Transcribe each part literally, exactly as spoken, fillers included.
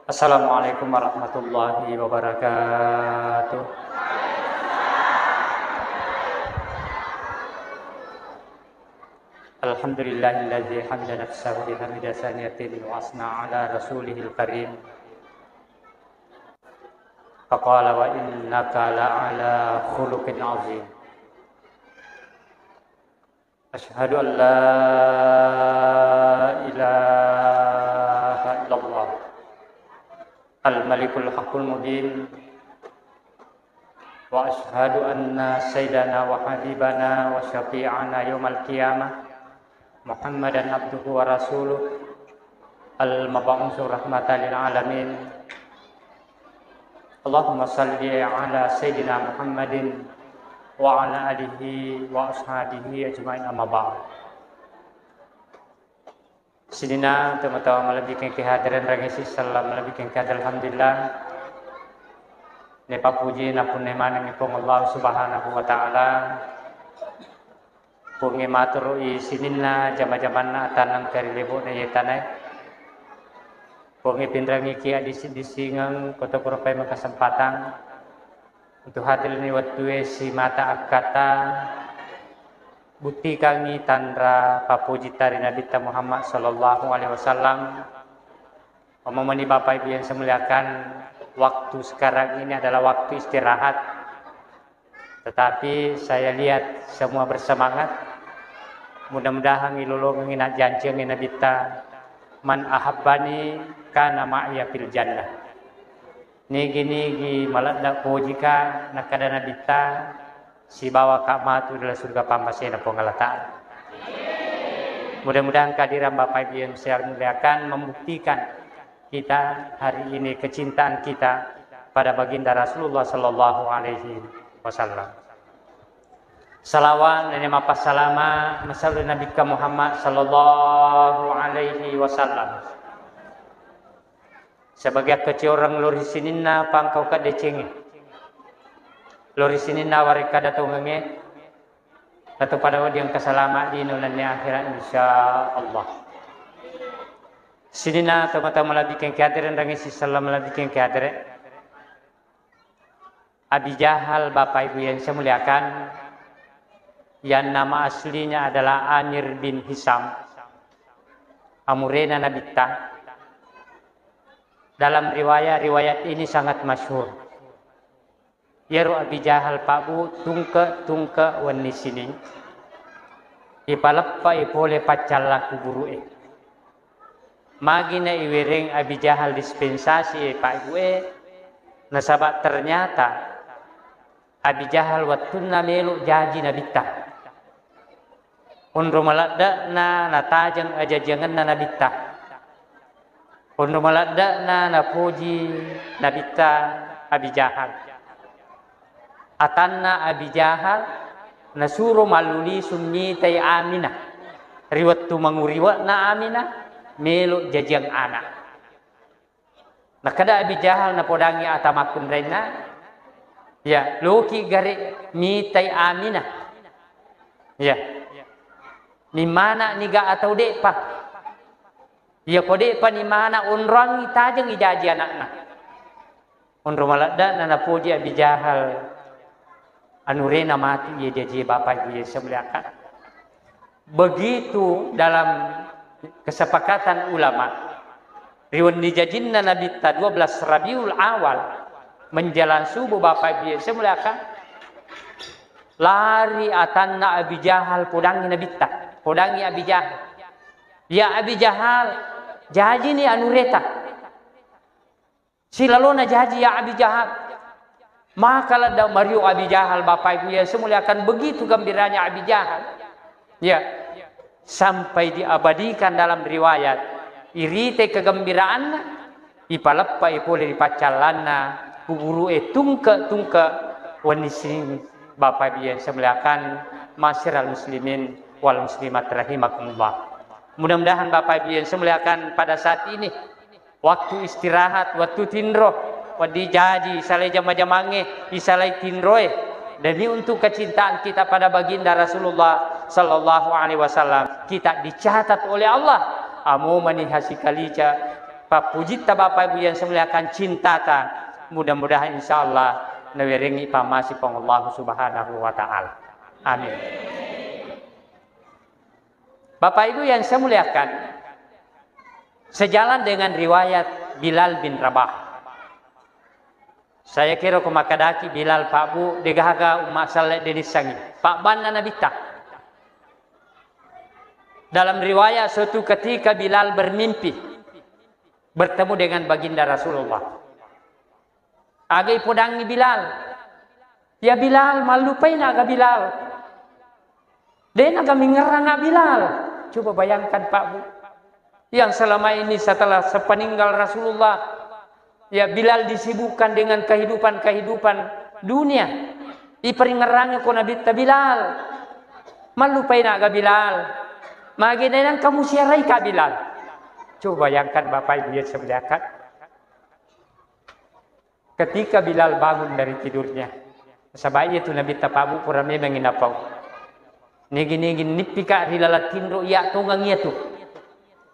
Assalamualaikum warahmatullahi wabarakatuh. Alhamdulillahilladzi hamida nafsahu bihamida saniyatin wa asna ala rasulihil karim. Faqala wa innaka la'ala khuluqin azim. Asyhadu an la ilaha illallah al-malikul haqqul mubin. Wa asyhadu anna sayyidana wa habibana wa syafi'ana yaumal qiyamah Muhammadan abduhu wa rasuluh al-mab'usu rahmatan lil alamin. Allahumma salli ala sayyidina Muhammadin wa ala alihi wa ashabihi ajma'in, amma ba'd. Sininna tomatoa malebbikengngi hadere, rangi sisella malebbikengngi hadere, alhamdulillah. Napappuji napunnai manengngi Puang Allah Subhanahu wa Ta'ala. Puangnge maturu'i sininna jama-jamanna atanna engka ri lebo'na iye tanae. Puangnge pinrengiki addisi-disingeng ko tokoropae makasempatang untuk hadirni wettue simata akkata buttikangngi tanra pappojitta ri Nabitta Muhammad sallallahu alaihi wasallam. Omomani Bapak Ibu yang saya muliakan, waktu sekarang ini adalah waktu istirahat. Tetapi saya lihat semua bersemangat. Mudah-mudahan ilolongengngi najjancengngi Nabitta, "Man ahabbani kana ma'iyya fil jannah." Nigi-nigi maladda pojika, nakkeda Nabitta, sibawaka matu dalam surga pammasena Puang Allah Ta'ala. Mudah-mudahan kehadiran Bapak Ibu yang saya muliakan membuktikan kita hari ini kecintaan kita pada baginda Rasulullah sallallahu alaihi wasallam. Salawat dan mappasalama masallu Nabikka Muhammad sallallahu alaihi wasallam. Sebagai keciorang lori sininna pangkau kadecengi. Lori sininna wareka datongengi. Atau pada wadiang kesalama di nunannya akhirat, insya Allah. Sininna tomatoa malebbikengngi hadere, rangi sisella malebbikengngi hadere. Abi Jahal, Bapak Ibu yang saya muliakan, yang nama aslinya adalah Amir bin Hisam, amurena Nabitta. Dalam riwayat-riwayat ini sangat masyhur. Iyaro Abi Jahal, Pak Bu, tungke-tungke wenni sining, ipaleppai pole paccalla kuburu'e. Magi na iwereng Abi Jahal dispensasi e, Pak Ibu e? Nasaba ternyata Abi Jahal wettunna melo jaji Nabitta. Onro maladde'na natajeng ajajiangenna Nabitta. Onro maladde'na napoji Nabitta Abi Jahal. Atanna Abi Jahal nasuro mallulisung mitai Aminah. Ri wettu manguriwe'na Aminah, melo jajiang ana. Nakkeda Abi Jahal napodangi ata makkunrainna, "Ya, loki gare mitai Aminah. Ya. Nimmana niga atau de'pa? Iya ko de'pa nimana, onroangngi tajeng ijaji anakna." Onro maladde'na napoji Abi Jahal, anurena matu iye jaji, Bapak Ibu yang saya muliakan. Begitu dalam kesepakatan ulama, ri wenni jajinna Nabitta dua belas Rabiul Awal, menjelang subuh, Bapak Ibu yang saya muliakan, lari atanna Abi Jahal, podangi Nabitta, podangi Abi Jahal. "Ya Abi Jahal, jajini anureta. Silalona jaji ya Abi Jahal." Maka ladda mario Abi Jahal, Bapak Ibu yang saya muliakan, begitu gembiranya Abi Jahal. Ya, sampai diabadikan dalam riwayat, irite kegembiraanna, ipaleppai pole ri paccallanna kuburu'e tungke-tungke wenni sining, Bapak Ibu yang saya muliakan, ma'asyiral muslimin wal muslimat rahimakumullah. Mudah-mudahan Bapak Ibu yang saya muliakan, pada saat ini waktu istirahat, wettu tinro, wedding jaji isalai jama-jamangnge, isalai tinroe, demi untuk kecintaan kita pada baginda Rasulullah sallallahu alaihi wasallam, kita dicatat oleh Allah. Amo maniha sikalica Pappujitta Bapak Ibu yang saya muliakan, cintata, mudah-mudahan insya Allah nawerengi pamasi Puang Allah Subhanahu wa Ta'ala. Amin. Bapak Ibu yang saya muliakan, sejalan dengan riwayat Bilal bin Rabah, saya kira ko makkadaki Bilal, Pak Bu, degaga umma saleh denissangi. Pak banna Nabitta. Dalam riwayat, suatu ketika Bilal bermimpi bertemu dengan Baginda Rasulullah. Aga ipodangngi Bilal. Ya Bilal, mallupaina aga Bilal. De'na aga mingerrang Bilal. Coba bayangkan, Pak Bu. Yang selama ini setelah sepeninggal Rasulullah, ya, Bilal disibukkan dengan kehidupan-kehidupan dunia. Iperingerrangi ko Nabitta, Bilal. Mallupaina aga Bilal. Magi nengka musiarai ka Bilal. Coba bayangkan Bapak Ibu yang saya muliakan. Ketika Bilal bangun dari tidurnya, nasaba iya tu Nabitta, Pak Bu, pura memangi napau. Nigi-nigi nippika ri laleng tinro iya tongang iya tu.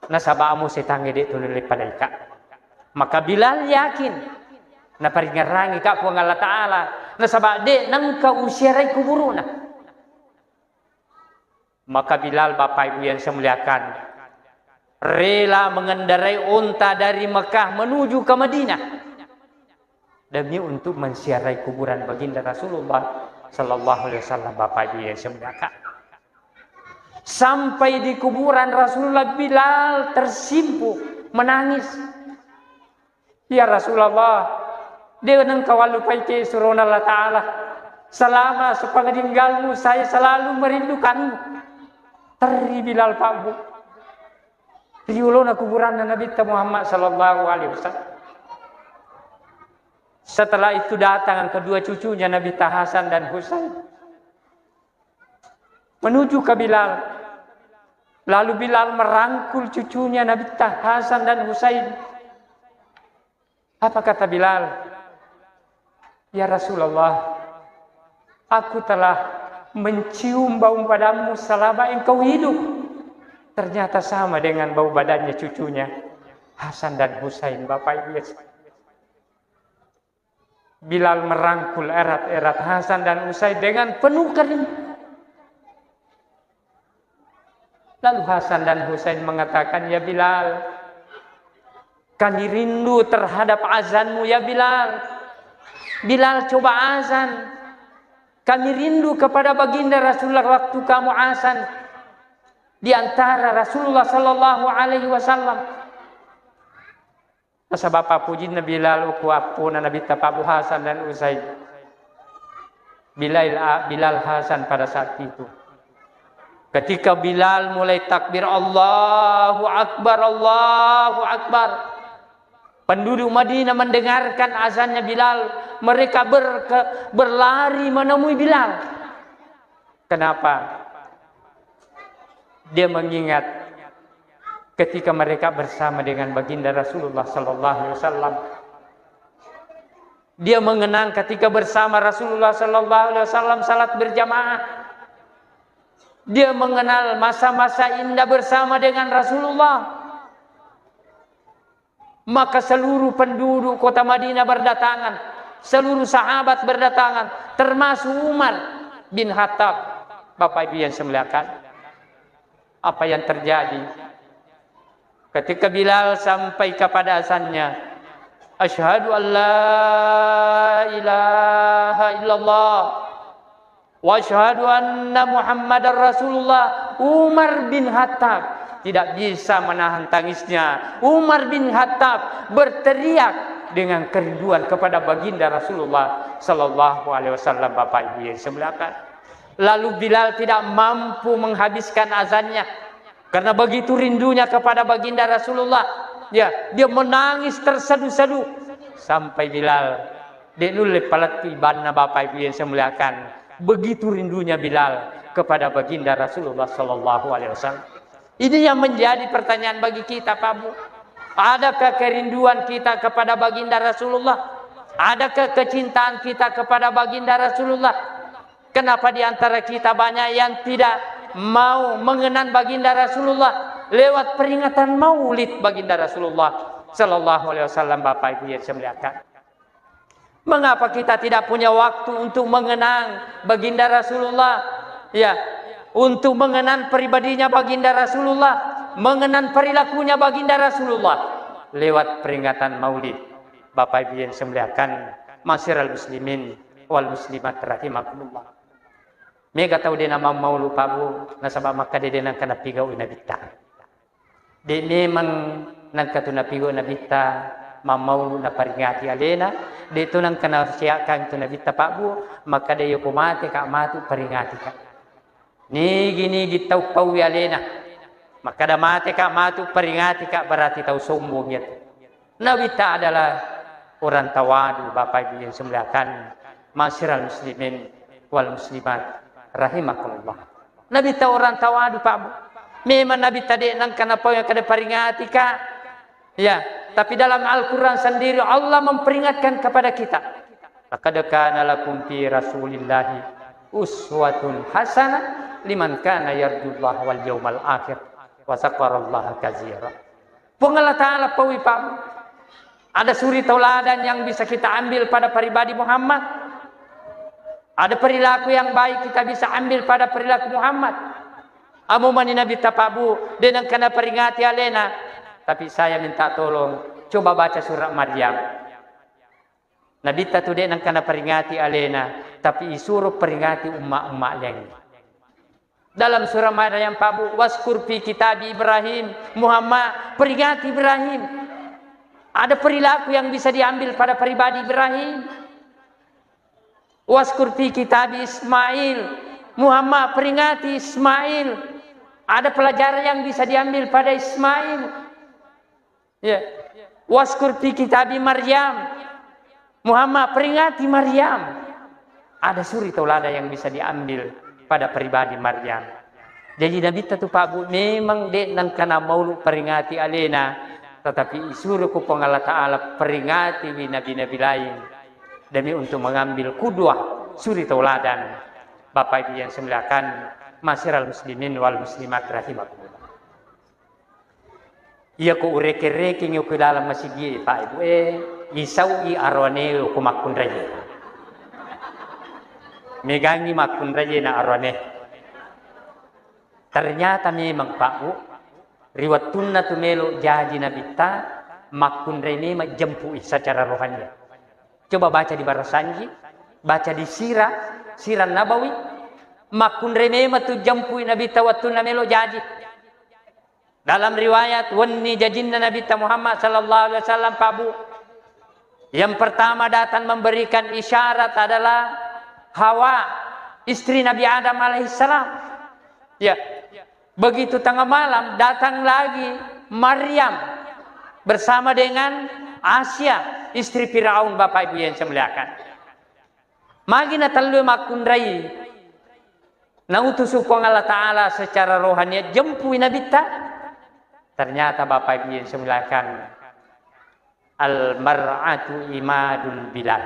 Nasaba amo setangnge de' tu nulle padaika. Maka Bilal yakin, naparingerrangi ka Puang Allah Ta'ala. Nasaba de' nengka usiarai kuburuna. Maka Bilal, Bapak Ibu yang saya muliakan, rela mengendarai onta dari Mekah menuju ke Madinah demi untuk menziarahi kuburan Baginda Rasulullah sallallahu alaihi wasallam, Bapak Ibu yang saya muliakan. Sampai di kuburan Rasulullah, Bilal tersimpuh menangis. Ya Rasulullah, de' nengka wallupaiki surona Allah Ta'ala. Selama sepeninggalmu, saya selalu merindukanmu. Terri Bilal, Pak Bu, ri olona kuburanna Nabitta Muhammad sallallahu alaihi wasallam. Setelah itu datang kedua cucunya Nabitta Hasan dan Husain menuju ke Bilal. Lalu Bilal merangkul cucunya Nabitta Hasan dan Husain. Apa kata Bilal? "Ya Rasulullah, aku telah mencium bau badanmu selama engkau hidup." Ternyata sama dengan bau badannya cucunya Hasan dan Husain, Bapak Ibu. Bilal merangkul erat-erat Hasan dan Husain dengan penuh kerinduan. Lalu Hasan dan Husain mengatakan, "Ya Bilal, kami rindu terhadap azanmu, ya Bilal. Bilal, coba azan. Kami rindu kepada Baginda Rasulullah waktu kamu azan di antara Rasulullah sallallahu alaihi wasallam." Nasaba pappujinna Bilal okko appona Nabitta, Pak Bu, Hasan dan Husain. Bilal, Bilal Hasan pada saat itu. Ketika Bilal mulai takbir, "Allahu Akbar, Allahu Akbar." Penduduk Madinah mendengarkan azannya Bilal, mereka berke-, berlari menemui Bilal. Kenapa? Dia mengingat ketika mereka bersama dengan Baginda Rasulullah sallallahu alaihi wasallam. Dia mengenang ketika bersama Rasulullah sallallahu alaihi wasallam salat berjamaah. Dia mengenal masa-masa indah bersama dengan Rasulullah. Maka seluruh penduduk kota Madinah berdatangan, seluruh sahabat berdatangan, termasuk Umar bin Khattab. Bapak Ibu yang saya muliakan, apa yang terjadi? Ketika Bilal sampai kepada azannya, "Asyhadu an la ilaha illallah." "Wa asyhadu anna Muhammadar Rasulullah." Umar bin Khattab tidak bisa menahan tangisnya. Umar bin Khattab berteriak dengan kerinduan kepada Baginda Rasulullah sallallahu alaihi wasallam, Bapak Ibu yang saya muliakan. Lalu Bilal tidak mampu menghabiskan azannya karena begitu rindunya kepada Baginda Rasulullah. Ya, dia menangis tersedu-sedu sampai Bilal de' nulle palettu ibanna, Bapak Ibu yang saya muliakan. Begitu rindunya Bilal kepada Baginda Rasulullah sallallahu alaihi wasallam. Ini yang menjadi pertanyaan bagi kita, Pak Bu. Adakah kerinduan kita kepada Baginda Rasulullah? Adakah kecintaan kita kepada Baginda Rasulullah? Kenapa di antara kita banyak yang tidak mau mengenang Baginda Rasulullah lewat peringatan Maulid Baginda Rasulullah? Sallallahu alaihi wasallam, Bapak Ibu yang saya muliakan. Mengapa kita tidak punya waktu untuk mengenang baginda Rasulullah? Ya, untuk mengenang pribadinya baginda Rasulullah, mengenang perilakunya baginda Rasulullah lewat peringatan Maulid. Bapak Ibu yang saya muliakan, ma'asyiral muslimin wal muslimat rahimakumullah. Mega tau de' namammaulu, Pak Bu, nasaba' makkeda de' nengka napigau'i Nabitta. De' memang nengka tu napigau' Nabitta mammaulu naparingati alena, de' tu nengka nasiakkang tu Nabitta, Pak Bu, makkeda, "Iyako mateka' matu, peringatika'." Nigi-nigi tau paui alena makkeda, "Mateka' matu, peringatika'," berarti tau sombong iyatu. Nabitta adalah orang tawadu, Bapak Ibu yang saya muliakan, ma'asyiral muslimin wal muslimat rahimakumullah. Nabitta orang tawadu, Pak Bu. Memang Nabitta de' nengka napau yang kada peringatika'. Ya, tapi dalam Al-Quran sendiri Allah memperingatkan kepada kita. "Laqad kana lakum fi Rasulillahi uswatun hasanah liman kana yarjullaha wal yaumal akhir wa dzakarallaha katsira." Puang Allah Ta'ala paui, Pak Bu. Ada suri tauladan yang bisa kita ambil pada pribadi Muhammad. Ada perilaku yang baik kita bisa ambil pada perilaku Muhammad. Amo mani Nabitta, Pak Bu, de' nengka naperingati alena. Tapi saya minta tolong, coba baca surat Maryam. Nabitta tu de' nengka naperingati alena, tapi isuro peringati umma'-umma' laing. Dalam surah Maryam, Pak Bu, "Waskur fi kitabi Ibrahim." Muhammad, peringati Ibrahim. Ada perilaku yang bisa diambil pada pribadi Ibrahim. "Waskur fi kitabi Ismail." Muhammad, peringati Ismail. Ada pelajaran yang bisa diambil pada Ismail. Ya. "Waskur fi kitabi Maryam." Muhammad, peringati Maryam. Ada suri tauladan yang bisa diambil pada pribadi Maryam. Jadi Nabitta tu, Pak Bu, memang de' nengka namaulu peringati alena, tetapi isuro ku Puang Allah Ta'ala peringatiwi nabi-nabi lain demi untuk mengambil kudwah, suri tauladan. Bapak Ibu yang saya muliakan, ma'asyiral muslimin wal muslimat rahimakumullah. Iyako urekeng-rekengngi ko dalam masigi e, Pak Ibu e, isau'i aroane ko makkunraie. Megangngi makkunraie na aroane. Ternyata memang, Pak Bu, ri wettunna tu melo jaji Nabitta, makkunrai memang jempui secara rohani. Coba baca di Barasanji, baca di Sirah, Sirah Nabawi, makkunrai memang tu jempui Nabitta wettunna melo jaji. Dalam riwayat, wenni jajinna Nabitta Muhammad sallallahu alaihi wasallam, Pak Bu. Yang pertama datang memberikan isyarat adalah Hawa, istri Nabi Adam alaihissalam. Ya. Begitu tengah malam, datang lagi Maryam bersama dengan Asia, istri Firaun, Bapak Ibu yang saya muliakan. Magi na tellu makkunrai, nautusu Puang Allah Ta'ala secara rohani jempui Nabitta. Ternyata, Bapak Ibu yang saya muliakan, al mar'atu imadul bilad.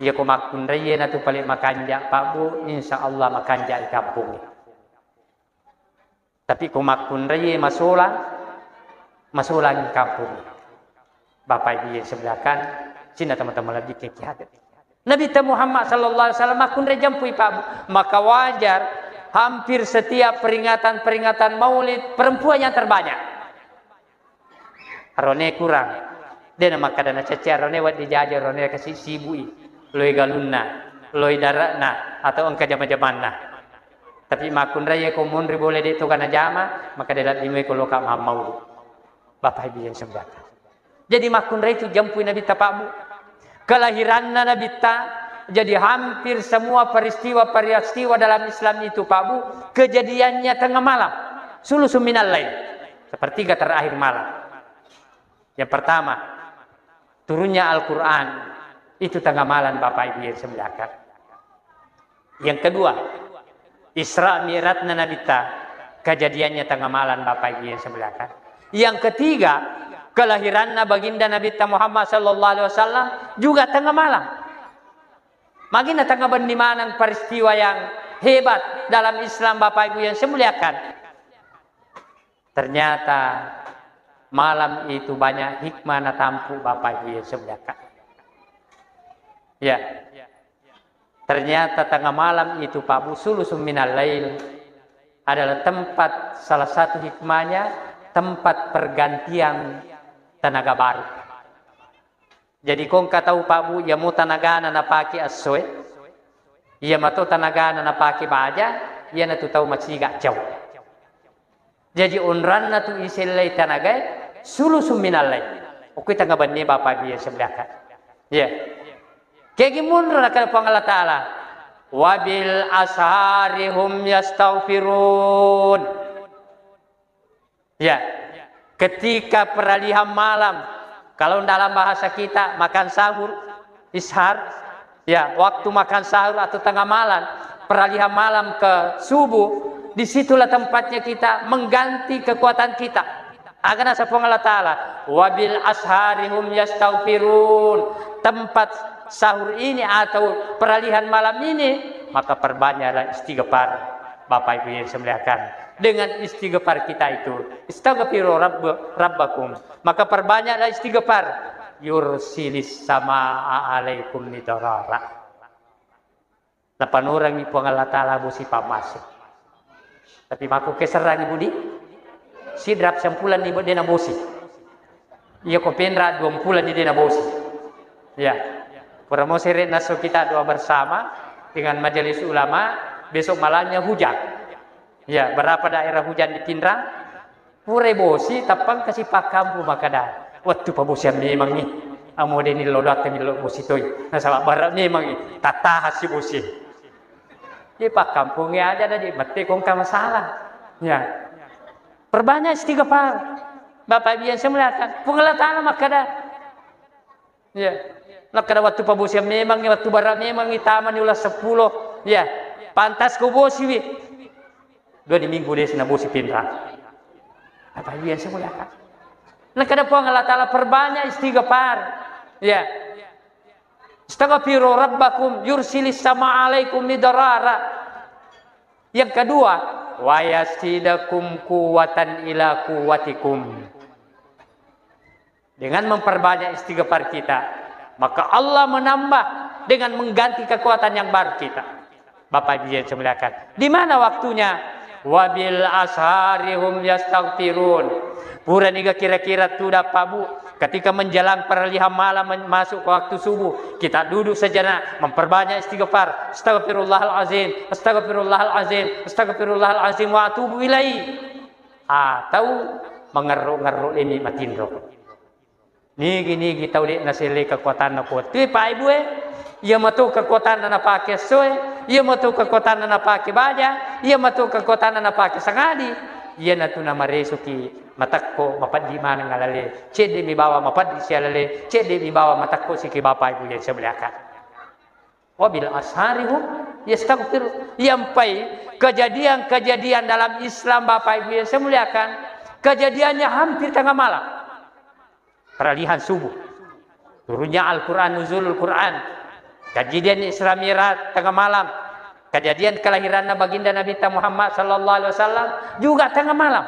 Iyako makkunraie natu paling makanja, Pak Bu, insya Allah makanja i kampung. Tapi ko makkunraie masolang, masolangi kampung. Bapak Ibu yang saya muliakan, cinta teman-teman lebih ke Nabitta Muhammad sallallahu alaihi wasallam makkunrai jempui, Pak Bu. Maka wajar hampir setiap peringatan-peringatan Maulid perempuan yang terbanyak. Arone kurang. De' na makkeda nacecce arone wedding jaji, arone kasi sibui. Loi galunna, loi dare'na, atau engka jama-jamanna. Tapi makkunrai ko monri bole de' to kana jama, maka de' laddimui ko loka mammaulu. Bapak Ibu yang saya muliakan. Jadi makkunrai tu jempui Nabitta, Pak Bu. Kelahiranna Nabitta, jadi hampir semua peristiwa-peristiwa dalam Islam itu, Pak Bu, kejadiannya tengah malam. Sulusu minal lail. Sepertiga terakhir malam. Yang pertama, turunnya Al-Quran itu tengah malam, Bapak Ibu yang saya muliakan. Yang kedua, Isra Mi'rajna Nabitta, kejadiannya tengah malam, Bapak Ibu yang saya muliakan. Yang ketiga, kelahiranna Baginda Nabitta Muhammad sallallahu alaihi wasallam juga tengah malam. Magi na tengah benni maneng peristiwa yang hebat dalam Islam, Bapak Ibu yang saya muliakan. Ternyata Malam itu banyak hikmah natampu, Bapak Ibu yang saya muliakan. Ya. Ternyata tengah malam itu, Pak Bu, sulusun minal lail adalah tempat, salah satu hikmahnya, tempat pergantian tenaga baru. Jadi, ko engka tau, Pak Bu, iya mo tanagana napake essoe, iya mato tanagana napake baja, iyanatu tau maciga cau. Jaji, onranna tu isellai tanagae, sulusun minal lail. Okko tengah benni, Bapak Ibu yang saya muliakan. Ya. Kegi munro, nakana Puang Allah Ta'ala, "Wabil ashari hum yastaghfirun." Ya. Ketika peralihan malam, kalau dalam bahasa kita makan sahur, ishar, ya, waktu makan sahur atau tengah malam, peralihan malam ke subuh, disitulah tempatnya kita mengganti kekuatan kita. Aga nasa Puang Allah Ta'ala, "Wabil ashari hum yastaghfirun." Tempat sahur ini atau peralihan malam ini, maka perbanyaklah istighfar, Bapak Ibu yang saya muliakan. Dengan istighfar kita itu, "Istaghfiru rabb-, rabbakum." Maka perbanyaklah istighfar. "Yursilis samaa alaikum midrara." Napanurangi Puang Allah Ta'ala bosi pammase. Tapi mako keserrangi budi, sidrap sampulan ni dena bosi. Iya ko penra dua bulan ni dena bosi. Ya. Pura mo sere naso kita doa bersama dengan majelis ulama, besok malamnya hujan. Ya, berapa daerah hujan di Pinrang? Pura bosi, tappang kasi pakkampu makkada, "Wettu pabosiang memangngi. Amo de nillo datteng nillo bosi toi. Nasaba bara memangngi. Tattaha si bosi." Di pakkampungnge aja, jadi mette kongka masalah. Ya. Perbanyak istighfar. Bapak Ibu yang saya muliakan, Puang Allah Ta'ala makkada, ya. Nakkada, "Wettu pabosiang memangngi, wettu bara memangngi, tamani ulang seppulo. Ya. Pantas ko bosiwi." Dua di minggu desi nabosi Pinrang. Bapak Ibu yang saya muliakan. Nakkada Puang Allah Ta'ala, "Perbanyak istighfar." Ya. "Istaghfiru rabbakum yursilis sama alaikum midrara." Yang kedua, "Wa yazidakum quwwatan ila quwwatikum." Dengan memperbanyak istighfar kita, maka Allah menambah dengan mengganti kekuatan yang baru kita. Bapak Ibu yang saya muliakan, di mana waktunya? "Wabil ashari hum yastaghfirun." Puraniga kira-kira tu dapat, Bu, ketika menjelang peralihan malam, men-, masuk ke waktu subuh, kita duduk sejenak, memperbanyak istighfar, "Astagfirullahalazim, astagfirullahalazim, astagfirullahalazim wa atubu ilaih." Atau mengeruk-ngeruk ini matinro. Nigi-nigi tau de' nasellei kekuatanna ko wettue, Pak Ibu e. Iya mato kekuatanna napake essoe, iya mato kekuatanna napake baja, iya mato kekuatanna napake sangadi. Iyanatu namaresoki matekko mapeddi maneng alale, cedde mi bawa mapeddi si alale, cedde mi bawa matekko siki Bapak Ibu yang saya muliakan. "Wabil ashari hum yastaghfirun." Yang pai kejadian-kejadian dalam Islam, Bapak Ibu yang saya muliakan, kejadiannya hampir tengah malam. Peralihan subuh. Turunnya Al-Quran, nuzulul Quran. Kejadian Isra Mi'raj tengah malam. Kejadian kelahirannya Baginda Nabi Muhammad sallallahu alaihi wasallam juga tengah malam.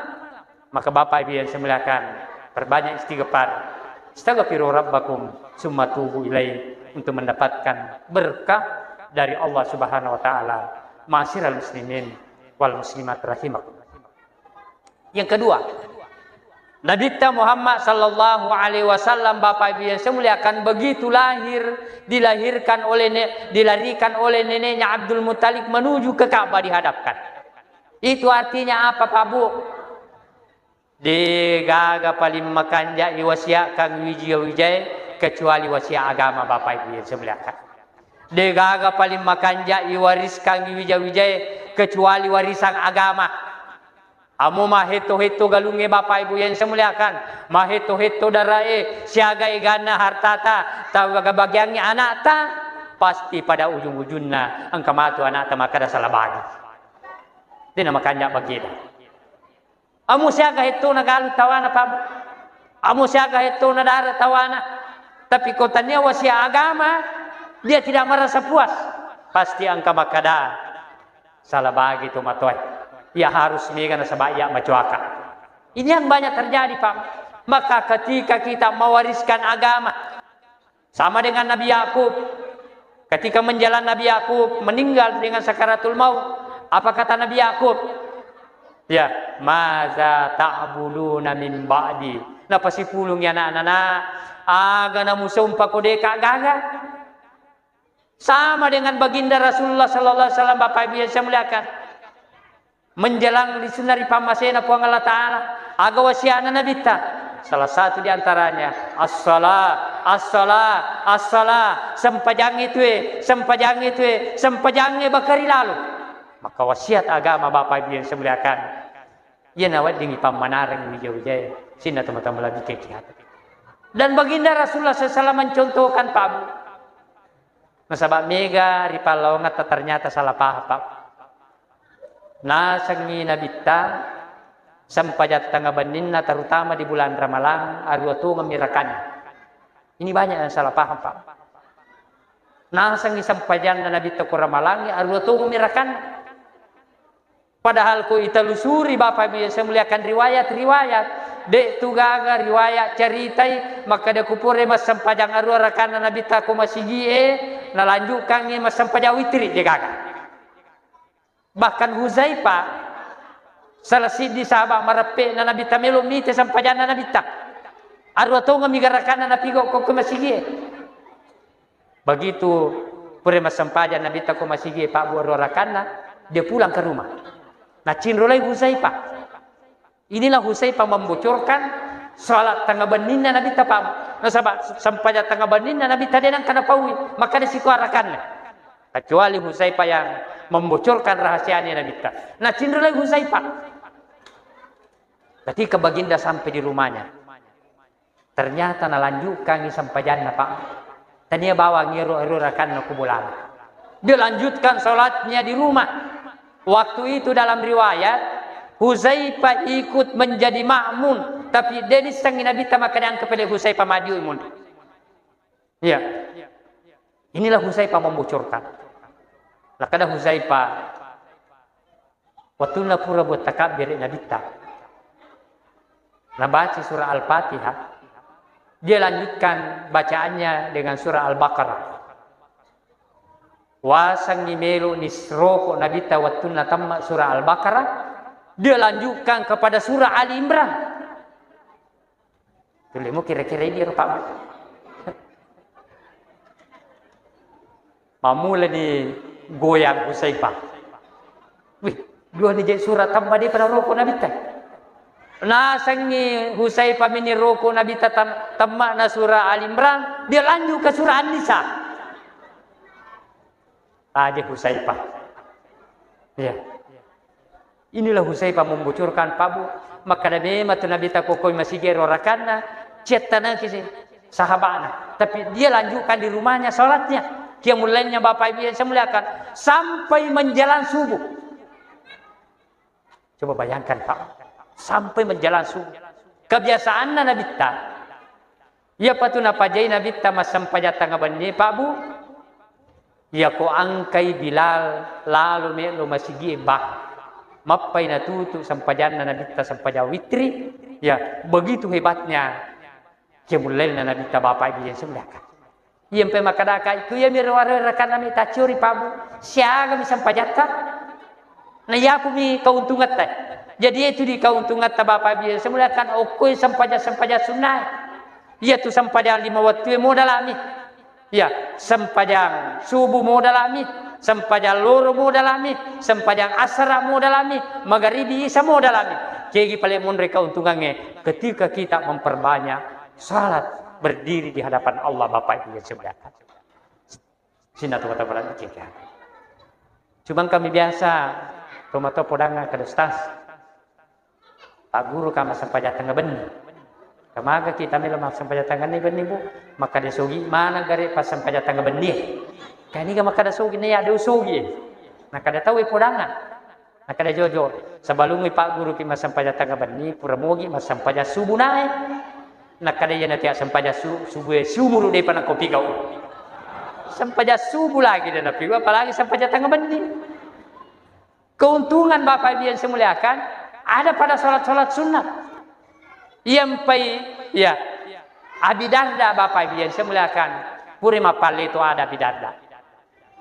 Maka Bapak Ibu yang saya muliakan, perbanyak istighfar. "Astaghfiru rabbakum summa tubu ilaih," untuk mendapatkan berkah dari Allah Subhanahu wa taala. Ma'asyiral muslimin wal muslimat rahimakum. Yang kedua, Nabitta Muhammad sallallahu alaihi wasallam, Bapak Ibu yang saya muliakan, begitu lahir, dilahirkan oleh ne-, dilarikan oleh neneknya Abdul Muttalib menuju ke Ka'bah dihadapkan. Itu artinya apa, Pak Bu? Degaga paling makanjai wasiakkang wija-wijae kecuali wasiat agama, Bapak Ibu yang saya muliakan. Degaga paling makanjai wariskang wija-wijae kecuali warisan agama. Amo mahetto-hetto galungnge, Bapak Ibu yang saya muliakan, mahetto-hetto darae, siaga eganna hartata, tau bagiangngi anakta, pasti pada ujung-ujungna engka matu anakta makkada salah bagi. Dena makanja bageda. Amo siaga hettona galu tawana, Pak Bu. Amo siaga hettona dara tawana. Tapi ko tania wasiat agama, dia tidak merasa puas. Pasti engka makkada, "Salah bagi tu matoe. Iya harus mega nasaba iya macoaka." Ini yang banyak terjadi, Pak. Maka ketika kita mewariskan agama, sama dengan Nabi Yakub. Ketika menjelang Nabi Yakub meninggal dengan sakaratul maut, apa kata Nabi Yakub? Ya, "Maza ta'buduna min ba'di?" Napasipulungi anak-anak, "Aga namusumpako deka gaga?" Sama dengan baginda Rasulullah sallallahu alaihi wasallam, Bapak Ibu yang saya muliakan. Menjelang lisunna ri pammasena Puang Allah Ta'ala, aga wasiatna Nabitta? Salah satu di antaranya, "As-salah, as-salah, as-salah." Sempajangnge tue, sempajangnge tue, sempajangnge bakari lalo. Maka wasiat agama, Bapak Ibu yang saya muliakan, iya naweddingi pammanareng wija-wijae, sinna tomatoa malebbi kekiat. Dan baginda Rasulullah sallallahu alaihi wasallam mencontohkan, Pak Bu. Nasaba mega ri pallawangatta ternyata salah paham, Pak. Nasengngi Nabitta sempajang tengnga benninna, terutama di bulan Ramalang, arua tongemmi rakanna. Ini banyak yang salah paham, Pak. Nasengngi sempajanna Nabitta ko Ramalangnge, arua tongemmi rakanna. Padahal ko itelusuri, Bapak Ibu yang saya muliakan, riwayat-riwayat, de' tu gaga riwayat caritai makkeda ku pura massempajang arua rakanna Nabitta ko masigie, nalanjutkangngi massempajang witri, de' gaga. Bahkan Huzaifah, salah siddi sahabat mareppe'na Nabitta, melo mite sempajanna Nabitta. Arua tongemmi garakanna napigau ko, ko masigie. Begitu pura massempajang Nabitta ko masigie, Pak Bu, arua rakanna, dia pulang ke rumah. Nacinrolai Huzaifah. Inilah Huzaifah membocorkan salat tengnga benninna Nabitta, Pak Bu. Nasaba sempajang tengnga benninna Nabitta de' nengka napaui, maka de' sikua rakanna. Kecuali Huzaifah yang membocorkan rahasianya Nabitta. Nacinrolai Huzaifah. Ketika baginda sampai di rumahnya, ternyata nalanjutkangngi sempajanna, Pak. Tania bawang ero, ero rakanna ku bolana. Dia lanjutkan salatnya di rumah. Waktu itu dalam riwayat, Huzaifah ikut menjadi makmum, tapi de' nissengngi Nabitta makkeda engka pale Huzaifah maju mundur. Iya. Inilah Huzaifah membocorkan. Makkeda Huzaifah, wettunna pura buat takabbere Nabitta, nabaca surah Al-Fatihah, dia lanjutkan bacaannya dengan surah Al-Baqarah. Wasengngi melo nisroko Nabitta wettunna tamma surah Al-Baqarah, dia lanjutkan kepada surah Ali Imran. Tulemu kira-kira ini rupa. Mamula ni goyang Husaifah. Wih, dua ni je surah tamma de' pada roko Nabitta. Nasengngi Husaifah mini roko Nabitta tam-, tamma na surah Ali Imran, dia lanjut ke surah An-Nisa. Aja Husaifah. Iya. Inilah Husaifah membocorkan, Pak Bu. Makkeda memang tu Nabitta kokoi masigi ero rakanna, cettanaki si sahabatna. Tapi dia lanjutkan di rumahnya salatnya. Qiyamul lailnya Bapak Ibu yang saya muliakan. Sampai menjelang subuh. Coba bayangkan, Pak. Sampai menjelang subuh. Kebiasaanna Nabitta. Iyapa tu napajai Nabitta massempajang tengnga benni, Pak Bu? Iyako angkai Bilal lalo melo masigi e, bah. Mappai natutu sempajanna Nabitta sempajang witri. Ya, begitu hebatnya qiyamul lailna Nabitta, Bapak Ibu yang saya muliakan. Iya mpe makkedaka, iko iyami ro-, ro-, rakanna mi tacciori, Pak Bu. Siagami sempajatta. Na iyapumi keuntungatta. Jadi itu di keuntungatta, Bapak Ibu yang saya muliakan, okkoi sempajang-sempajang sunnae. Iya tu sempajang lima wettue modalami. Iya, sempajang subuh modalami, sempajang loro modalami, sempajang asara modalami, magaribi isa modalami. Kegi pale monre keuntungannya ketika kita memperbanyak salat berdiri di hadapan Allah, Bapak Ibu yang saya muliakan. Sinna tu kata berarti kita. Cuma kami biasa, tomatoa podang kada Ustaz. Pak Guru ka massempajang tengnga benni. Kamaga kita melo massempajang tengnga benni, Bu? Makkeda sogi mana gare pas sempajang tengnga benni. Kaniga makkeda sogi ne ya do sogi. Nah, kada tahu e podangan. Nakkeda jojo, sebelummi Pak Guru ki massempajang tengnga benni, pura mogi massempajang subuh nae. Nakkeda iya natia sempajang su-, subuh e, siumuru depa nakko pigau. Sempajang subuh lagi de napigau, apalagi sempajang tengnga benni. Keuntungan Bapak Ibu yang saya muliakan, ada pada salat-salat sunnah. Iya mpai Iya. Abi Darda, Bapak Ibu yang saya muliakan, pura mappalle to ada Abi Darda.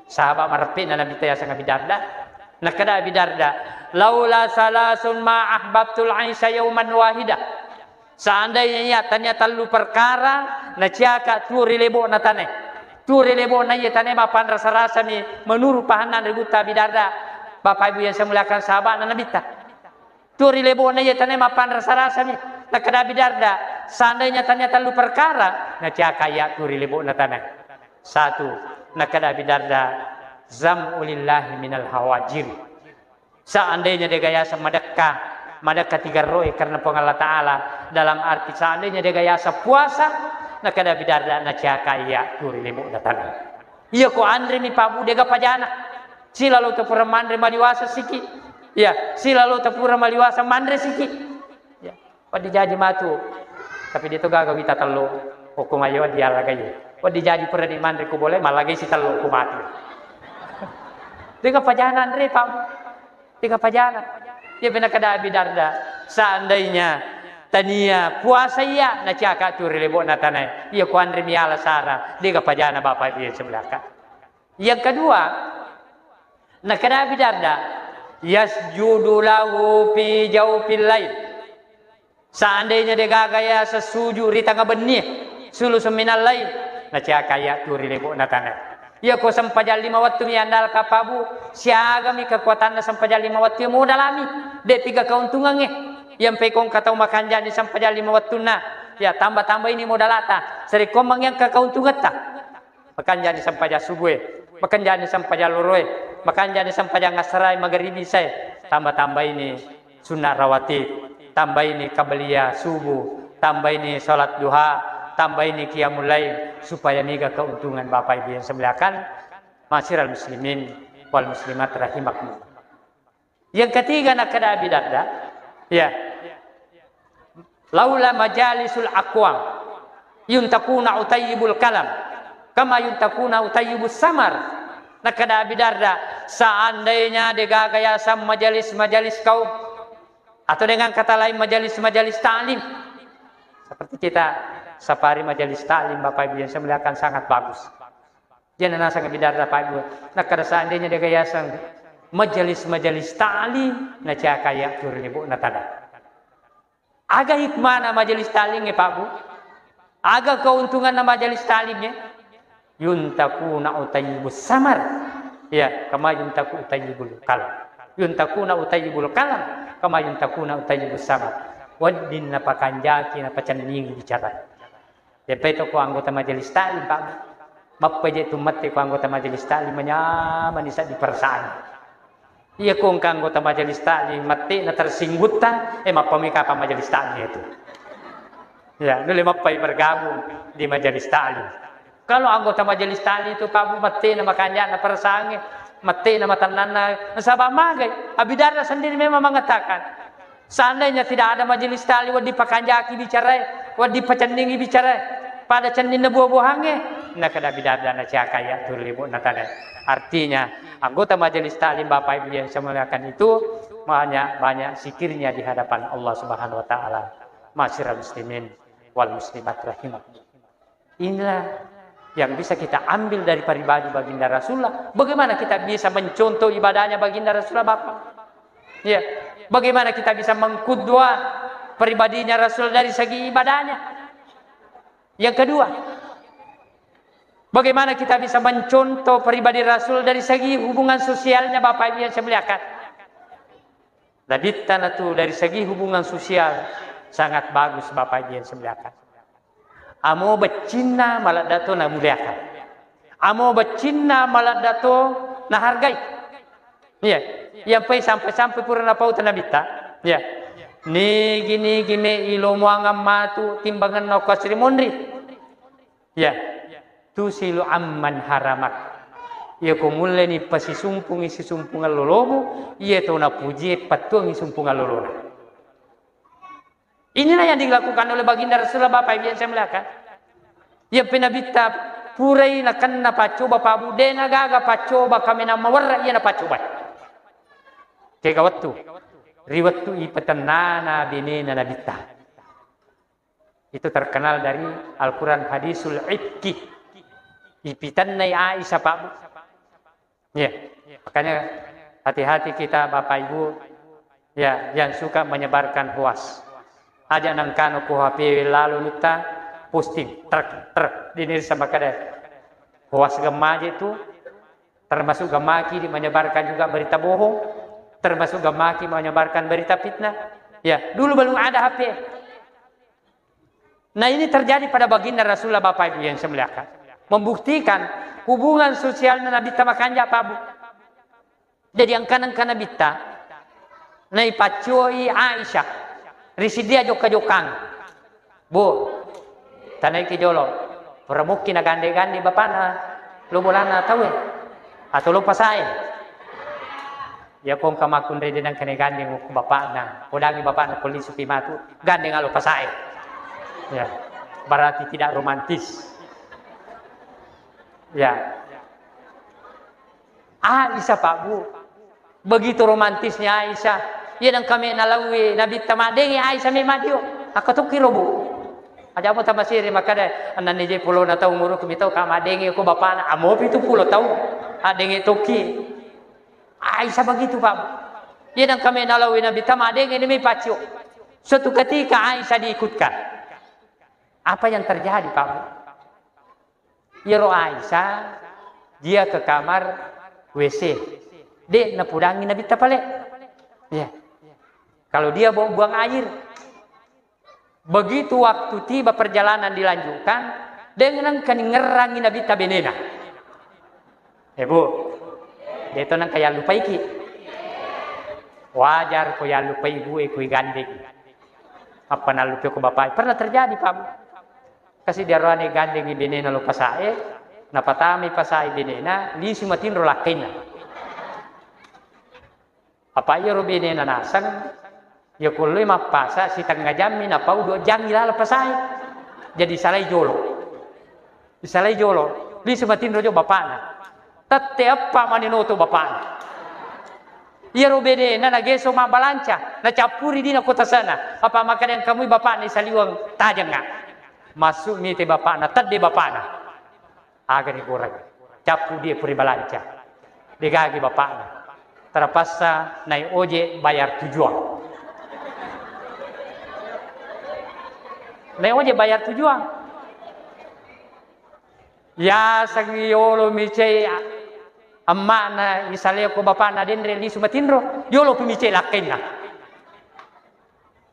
Sahabat mareppe'na Nabitta yaseng Abi Darda. Nakkeda Abi Darda, "Laula salasun ma ahbabtul aisha yauman wahida." Seandainya iya tania tellu perkara, naciaka tuo ri lebo'na tanae. Tuo ri lebo'na iya tanae mappanrasa-rasami menurut pahanna anre gutta Abi Darda. Bapak Ibu yang saya muliakan, sahabatna Nabitta. Tuo ri lebo'na iya tanae mappanrasa-rasami. Nakkeda Abi Darda, seandainya tania tellu perkara, naciaka iya tuo ri lebo'na tanae. Satu, nakkeda Abi Darda, "Zam'u lillahi minal hawajir." Seandainya dega yaseng madekka, madekka tigerroe karena Puang Allah Ta'ala, dalam arti seandainya dega yaseng puasa, nakkeda Abi Darda, naciaka iya tuo ri lebo'na tanae. Iya ko anremi Pak Bu, dega pajana. Silalo tapura manre maliwasa siki. Iya, silalo tapura maliwasa manre siki. Ya, wedding jaji matu. Tapi de' to gaga wita tello. Okko mayo wedding allagai. Wedding jaji pura de' manre ko bola, mallagai si tello ko matu. Dega pajana anre, Pak. Dega pajana. Iya, pernah kada Abi Darda. Seandainya tania puasa iya, naciaka tuo ri lebo'na tanae. Iya ko anre miala sara. Dega pajana Bapak Ibu yang saya muliakan. Yang kedua, nakkeda Abi Darda, "Yasjudu lahu fi jaufil lail." Seandainya degaga yaseng suju ri tengnga benni, sulusun minal lail, naciaka iya tuo ri lebo'na tanae. Iya ko sempajang lima wettu mi andalka Pak Bu, siagami kekuatanna sempajang lima wettu modalami, de' piga keuntungangnge. Yang pekong katau makanjani sempajang lima wettunna, ya tambah-tambah ini modalata, sarekko mangiang ke keuntungatta. Makanjani sempajang subue, makanjani sempajang loroe, makanjani sempajang assarai, magaribi, isai, tambah-tambah ini sunnah rawatib, tambah ini qabliyah subuh, tambah ini salat duha, tambah ini qiyamul lail, supaya mega keuntungan Bapak Ibu yang saya muliakan, ma'asyiral muslimin wal muslimat rahimakumullah. Yang ketiga, nakkeda Abi Darda, ya, "Laula majalisul aqwam yuntakuna utayyibul kalam, kama yuntakuna utayyibus samar." Nakkeda Abi Darda, "Seandainya degaga yaseng majelis-majelis kaum, atau dengan kata lain majelis-majelis taklim." Seperti kita safari majelis taklim, Bapak Ibu yang saya muliakan, sangat bagus. Jana naseng Abi Darda, Pak Bu. Nakkeda seandainya degaga yaseng majelis-majelis taklim, naciaka iya tuo ri lebo'na tanae. Aga hikmahna majelis taklim e, Pak Bu? Aga keuntunganna majelis taklim e? Yuntakuna utayyibus samar. Ya, kama yuntaku utayyibul kalam. Yuntakuna utayyibul kalam, kama yuntakuna utayyibus samar. Wedding napakanjaki, napacenningi bicara. Iyappa to ko anggota majelis taklim, Pak. Mappai je tu mette ko anggota majelis taklim, manyamani seddi perasaan. Iya ko engka anggota majelis taklim, mette na tersinggutta, eh, mappami kapang majelis taklim itu. Ya, nulle mappai bergabung di majelis taklim. Kalau anggota majelis taklim itu, Pak Bu, mette na makanja na perasaannya, mette na matennanna, nasaba magai. Abi Darda sendiri memang mengatakan, seandainya tidak ada majelis taklim, wedding pakanjaki bicarae, wedding pacenningi bicarae, pada cenninna buah-buahangnge, nakkeda Abi Darda naciaka iya tuo ri lebo'na tanae. Artinya, anggota majelis taklim Bapak Ibu yang saya muliakan itu banyak-banyak zikirnya di hadapan Allah Subhanahu wa Ta'ala. Ma'asyiral muslimin wal muslimat rahimakumullah. Inilah yang bisa kita ambil dari pribadi Baginda Rasulullah. Bagaimana kita bisa mencontoh ibadahnya Baginda Rasulullah, Bapak? Ya. Bagaimana kita bisa mengkudwa pribadinya Rasul dari segi ibadahnya? Yang kedua, bagaimana kita bisa mencontoh pribadi Rasul dari segi hubungan sosialnya, Bapak Ibu yang saya muliakan? Nabitta natu dari segi hubungan sosial sangat bagus, Bapak Ibu yang saya muliakan. Amo beccinna maladda to namuliakan. Amo beccinna maladda to nahargai. Iya, iyappai sampai-sampai pura napauta Nabitta. Iya. Nigi-nigi me ilomuangang matu timbanganna okko asri monri. Iya. Tusilu amman haramak. Iya ko mulleni pasisumpungi sisumpungan lolomu, iya to napujie pattuangi sumpungan lolona. Inilah yang dilakukan oleh Baginda Rasulullah, Bapak Ibu yang saya muliakan. Iya, pe Nabitta purai nakenna paccoba, Pak Bu, de nagaga paccoba kaminang mawerra iya napaccobai. Kega wettu? Ri wettu ipatennana benena Nabitta. Itu terkenal dari Al-Quran, hadisul ifki. Ipitennai Aisyah, Pak, Bu. Ya, makanya hati-hati kita, Bapak Ibu, ya, yang suka menyebarkan hoax. Aja nangkano ku H P lalu nutta posting, truk, truk, dinir sama kada. Hoax gemma aja itu, termasuk gemaki di menyebarkan juga berita bohong, termasuk gemaki menyebarkan berita fitnah. Ya, dulu belum ada H P. Nah, ini terjadi pada baginda Rasulullah, Bapak Ibu yang saya muliakan. Membuktikan hubungan sosialnya Nabi Tamakanja, Pak, Bu. Jadi, engka-, engka Nabitta naipaccoi Aisyah ri siddia jokka-jokkang. Bu, tanaiki jolo. Pura mukki nagande-gande bapakna lo bolana tauwe atau lo pasae. Ya, kongka makkunrai de nangka nagandeng ku bapakna. Podangi bapakna polisi pi matu, gandeng alo pasae. Ya, berarti tidak romantis. Ya. Aisyah, Pak, Bu. Begitu romantisnya Aisyah. Iya, nang kami nalawi Nabi tamadengi Aisyah memang dio. Aku tuh kiro, Bu. Aja mau tamasiri makada, ananni je pulona tau umurku mitau ka madengi ko bapakna. Amo pitu pulo tau. Adengi toki. Aisyah begitu, Pak, Bu. Iya, nang kami nalawi Nabi tamadengi ini mi pacio. Suatu ketika Aisyah diikutkan. Apa yang terjadi, Pak, Bu? Iyaro Aisyah, dia ke kamar W C. De napudangi Nabitta pale. Ya. Kalau dia bu-, buang air. Begitu waktu tiba perjalanan dilanjutkan, de nengka ningerrangi Nabitta benena. Eh, Bu, de to nengka yallupaiki. Wajar ko yallupai ibu e ko igandeng. Apa nallupai ko bapak? Pernah terjadi, Pak, Bu. Kasi diaroane gandengi benena lo pasae, napatamai pasae benena, lisu matinro lakkainna. Apa iyaro benena naseng, ya kulloi mappasa sitengnga jammi napau dua jangngi laleng pasae. Jadi salai jolo. Salai jolo, lisu matinro jo bapakna. Tette eppa mani noto bapakna. Iyaro benena nageso mabbalanca, nacappuri dina ko tasana. Apa makkeda engkamui bapakna isaliweng tajengnga. Masuk mite bapakna, tedde bapakna. Aga ni goreng. Cappu dia puri balanca. Degagi bapakna. Terpaksa naik ojek bayar tujuan. Naik ojek bayar tujuan. Yasengngi yolo micai emma'na, isaleo ko bapakna denre lisu matinro, yolo pi micai lakkainna.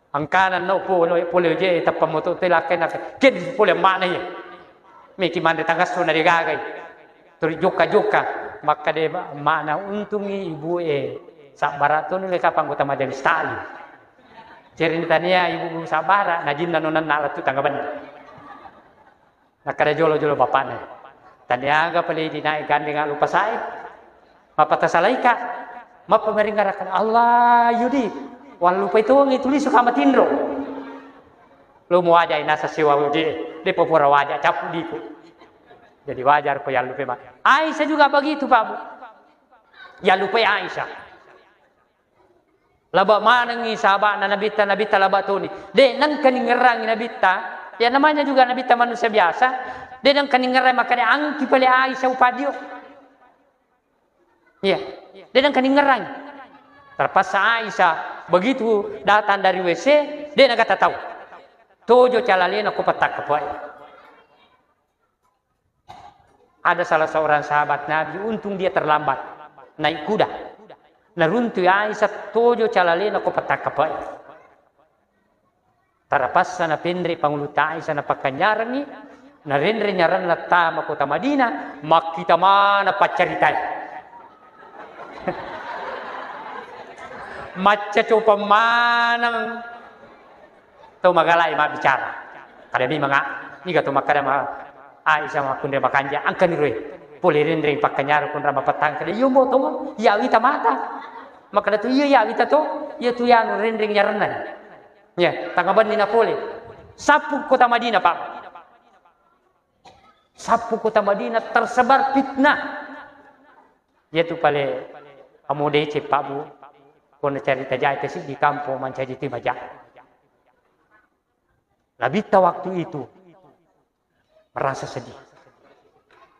Engkana no pole, pole je teppa moto te lakkainna, ken pole emma'na iya. Meki manre tangasso na degagai. Turi jokka-jokka, makkade emma'na, untungi ibu e sabbara toni le kapang anggota majelis taklim. Ceritania ibu sabbara, najinna nonanna lettu tangga benna. Nakkeda jolo-jolo bapakna, "Taniaga pale dinae gandeng allupasae? Mappatasalaika? Mappameringarakan Allah yudi? Wallupai tongi tulisu ka matinro." Lo muwajai nasa sewa uje, depo pura waja cappu diku. Jadi wajar ko yallupai ma-, Aisyah juga begitu, Pak, Bu. Yallupai Aisyah. Laba manengngi sahaba'na Nabitta, Nabitta laba toni. De nengka ningerrangi Nabitta, ya namanya juga Nabitta manusia biasa. De nengka ningerrangi makkeda angki pale Aisyah upadio. Iya. De nengka ningerrangi. Terpaksa Aisyah begitu datang dari W C, de nagata tau. Tojo calalena ko pettakkepoe. Ada salah seorang sahabat Nabi, untung dia terlambat naik kuda. Naruntui Aisyah tojo calalena ko pettakkepoe. Tarapassa napenre pangulutta Aisyah napakkanyarengngi, narenre nyaranna tama kota Madinah, makkita maneng paccaritai. Macca copang maneng. Tau magalai mabbicara. Kada memang a, niga to makkada ma-, Aisyah makkunrai makanja, angkani roe. Pole renreng pakkanyaro kunra mapettang kada, iyo mo to, iya wita mata. Makkada tu, iya, iya wita to, iya tu yanu renreng nyaranna. Ya, tangga benni na pole. Sappu kota Madinah, Pak. Sappu kota Madinah tersebar fitnah. Iya tu pale amo deceng, Pak, Bu. Ko nacarita jaita siddi kampong mancaji timaja. Nabitta waktu itu merasa sedih.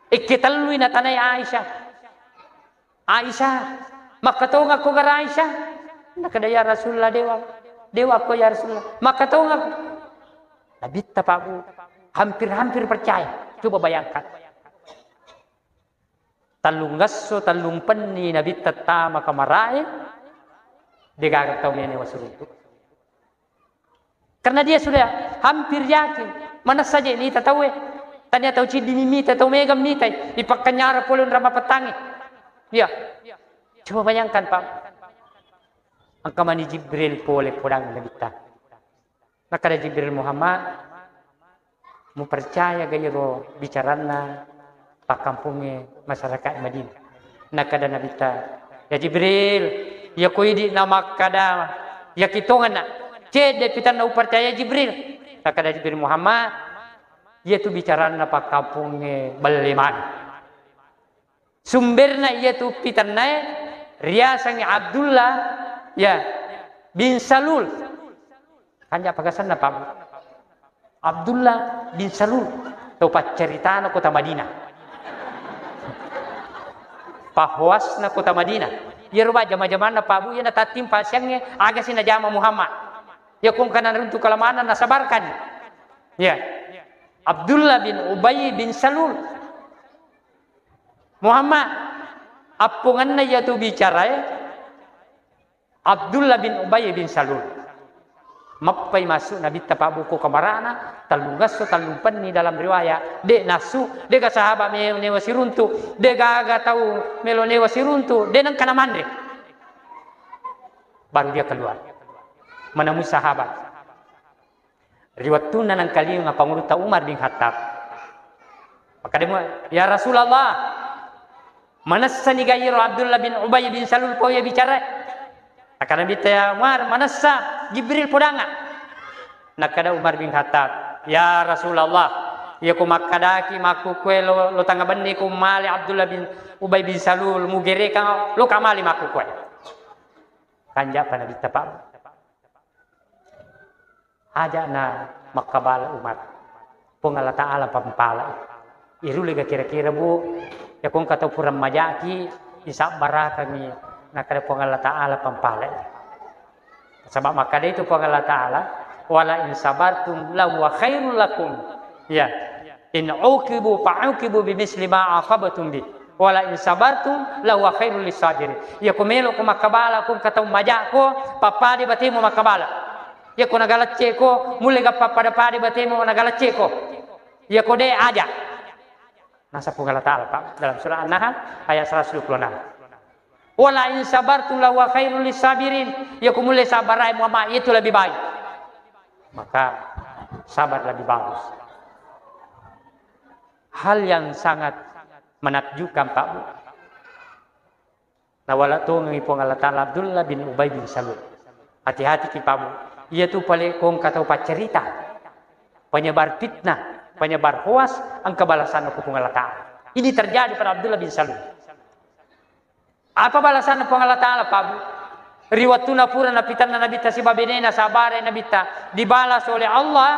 Ikke tellui natanai Aisyah. "Aisyah, makkatongakko gara Aisyah?" Nakkeda, "Ya Rasulullah, dewa, dewa ko ya Rasulullah. Makkatongakko." Nabitta, Pak Bu, hampir-hampir percaya. Coba bayangkan. Tellung esso, tellung penni Nabitta tama kamarae, degaga tau menewa siruntu. Karena dia sudah hampir yakin, manessa je nita tauwe. Tania tau ciddi mita, tau mega mitai, ipakkenyara pole unra mapettangi. Iya. Coba bayangkan, Pak. Engka mani Jibril pole podang Nabitta. Nakkeda Jibril, "Muhammad, mupercaya ga iyaro bicaranna pakkampungnge masyarakat Madinah?" Nakkeda Nabitta, "Ya Jibril, iya ko idi namakkeda, yakitongenna, cedde pitanna upercaya Jibril." Nakkeda Jibril, "Muhammad, iyatu bicaranna pakkampungnge belle maneng." Sumberna iyatu pitannae riasengngi Abdullah, ya, bin Salul. Kanja pagasenna, Pak Bu. Abdullah bin Salul, tau paccaritana kota Madinah. Pahoasna kota Madinah. Iyaro ba jama-jamanna, Pak Bu, iyana tattimpa siangnge, aga si najama Muhammad. Iya ko engka naruntu kalamanna nasabarkan. Ya. Abdullah bin Ubay bin Salul. Muhammad, appongenna iyatu bicarae Abdullah bin Ubay bin Salul. Mappai masuk Nabitta pabbuko kamarana, tellung esso, tellung penni dalam riwayat, de nassu, dega sahabat me-, newa siruntu, degaga tau melo newa siruntu, de nengka namanre. Baru dia keluar. Menemui sahabat. Ri wettunna nengkalinga Pangulutta Umar bin Khattab. Makkeda mua, "Ya Rasulullah, manessani ga iyaro Abdullah bin Ubay bin Salul pau iya bicara?" Nakkeda Nabitta, "Ya Umar, manessa, Jibril podanga." Nakkeda Umar bin Khattab, "Ya Rasulullah, iya ko makkedaki makkukue lo, lo tangabenni ko male Abdullah bin Ubay bin Salul, mugerekang lo kamali makkukue." Kanja'pa Nabitta pabbu. Aja' na makkabala Umar. Puang Allah Ta'ala pampalai. Irulega kira-kira, Bu, ya ko engka tau pura majaki, isabbarakangi, nakkeda Puang Allah Ta'ala pampalai. Sebab makkeda itu Puang Allah Ta'ala, "Wala in sabartum lahuwa khairul lakum." Ya. "In uqibu fa'uqibu bimisli ma aqabtum bi. Wala in sabartum lahuwa khairul lisabirin." Iya ko melo ko makkabala ko engka tau maja ko, pappada batemu makkabala. Iya ko nagalecceko, mulle ga pappada-pada batemu nagalecceko. Iya ko de aja. Nasa Puang Allah Ta'ala, Pak, dalam surah An-Nahl ayat seratus dua puluh enam. "Wala in sabartum lahuwa khairul lisabirin." Iya ko mulle sabarai Muhammad, itu lebih baik. Maka sabar lebih bagus. Hal yang sangat menakjubkan, Pak Bu. Nawala tongengi Puang Allah Ta'ala Abdullah bin Ubay bin Salul. Hati-hati ki, Pak Bu. Iya tu pale ko engka tau paccerita. Penyebar fitnah, penyebar hoas, engka balasanna ku Puang Allah Ta'ala. Ini terjadi pada Abdullah bin Salul. Apa balasanna Puang Allah Ta'ala, Pak Bu? Ri wattuna pura napitanna Nabitta sibawa benena, sabare Nabitta, dibalas oleh Allah,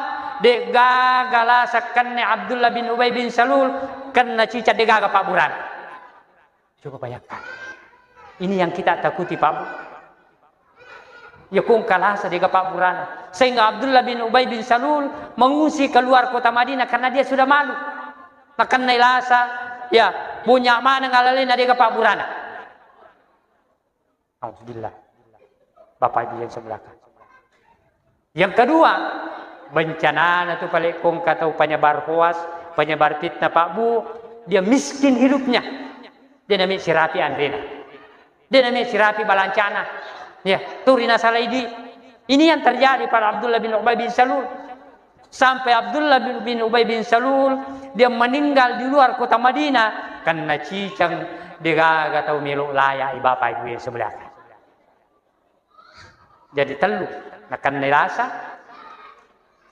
de gaga lasa kenne Abdullah bin Ubay bin Salul, kenna cicak de gaga pabburana. Coba bayangkan. Ini yang kita takuti, Pak Bu. Ya ko engka lasa de gaga pabburana. Sehingga Abdullah bin Ubay bin Salul mengungsi keluar kota Madinah karena dia sudah malu. Nakennai lasa, ya, bonya maneng alalena de gaga pabburana. Auzubillah. Bapak Ibu yang saya muliakan. Yang kedua, bencanana tu pale ko engka tau penyebar hoas, penyebar fitnah, Pak Bu, dia miskin hidupnya. De name sirapi anrena. De name sirapi balancana. Ya, turi nasala idi. Ini yang terjadi pada Abdullah bin Ubay bin Salul. Sampai Abdullah bin, bin Ubay bin Salul, dia meninggal di luar kota Madinah karena cicang, de gaga tau melo layai, Bapak Ibu yang saya muliakan. Jadi tellu, nakennai lasa,